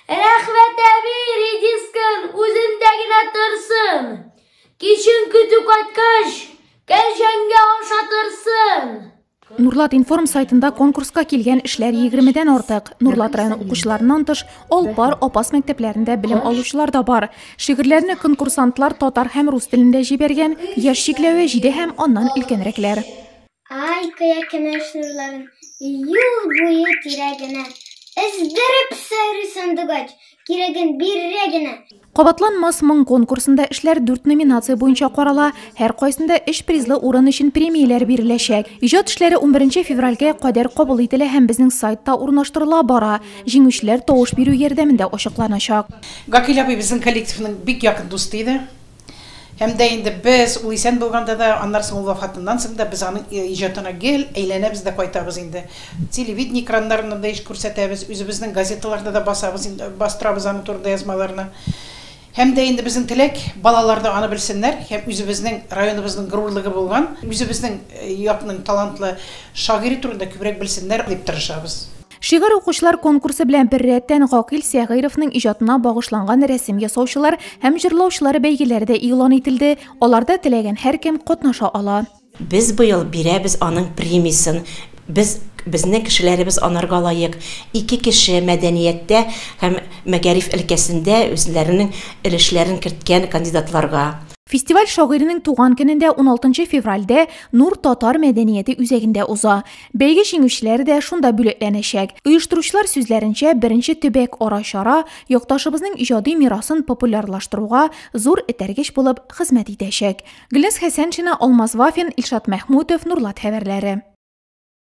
Рәхмәт әби, редискаң үзендә генә торсын. Кичен көтү кайткач, кәлҗәңгә ашатырсың. Нурлат информ сайтында конкурска килгән эшләр егермедән артык. Нурлат районы укучыларыннан тыш, Алпар, Апас мәктәпләрендә белем алучылар да бар. Шигырьләрне конкурсантлар татар һәм рус телендә җибәргән, яшь чикләве җиде һәм аннан өлкәнрәкләр. Ай, коя көмеш нурларын юл буе тирәгенә. Өздереп сайрый сандугач, кирәген бирә генә. Кабатланмас моң конкурсында эшләр дүрт номинация буенча карала, һәркайсында өч призлы урын өчен премияләр биреләчәк. Иҗат эшләре унберенче февральгә кадәр кабул ителә һәм безнең сайтта урнаштырыла бара. Җиңүчеләр тавыш бирү ярдәмендә ачыкланачак. Гакыйль абый безнең коллективның бик якын дусты иде. Һәм дә инде без, ул исән булганда да, аннары соң ул вафатыннан соң да без аның иҗатына гел әйләнәбез дә кайтабыз инде. Телевидение экраннарында да еш күрсәтәбез, үзебезнең газеталарда да басабыз инде, бастырабыз аның турында язмаларны. Һәм дә инде безнең теләк, балалар да аны белсеннәр һәм үзебезнең районыбызның горурлыгы булган, үзебезнең якның талантлы шагыйре турында күбрәк белсеннәр дип тырышабыз. Шигырь укучылар конкурсы белән беррәттән Гакыйль Сәгыйровның иҗатына багышланган рәсем ясаучылар һәм җырлаучылар бәйгеләре дә игълан ителде, аларда теләгән һәркем катнаша ала. Без быел бирәбез аның премиясен. Без, безнең кешеләребез анарга лаек. Ике кеше мәдәнияттә һәм мәгариф өлкәсендә үзләренең өлешләрен керткән кандидатларга. Фестиваль шагыйрьнең туган көнендә, уналтынчы февральдә Нур татар мәдәнияте үзәгендә уза. Бәйге җиңүчеләре дә шунда бүләкләнәчәк. Оештыручылар сүзләренчә, беренче төбәк-ара чара якташыбызның иҗади мирасын популярлаштыруга зур этәргеч булып хезмәт итәчәк. Гөлназ Хәсәншина, Алмаз Вафин, Илшат Мәхмүтов, Нурлат хәбәрләре.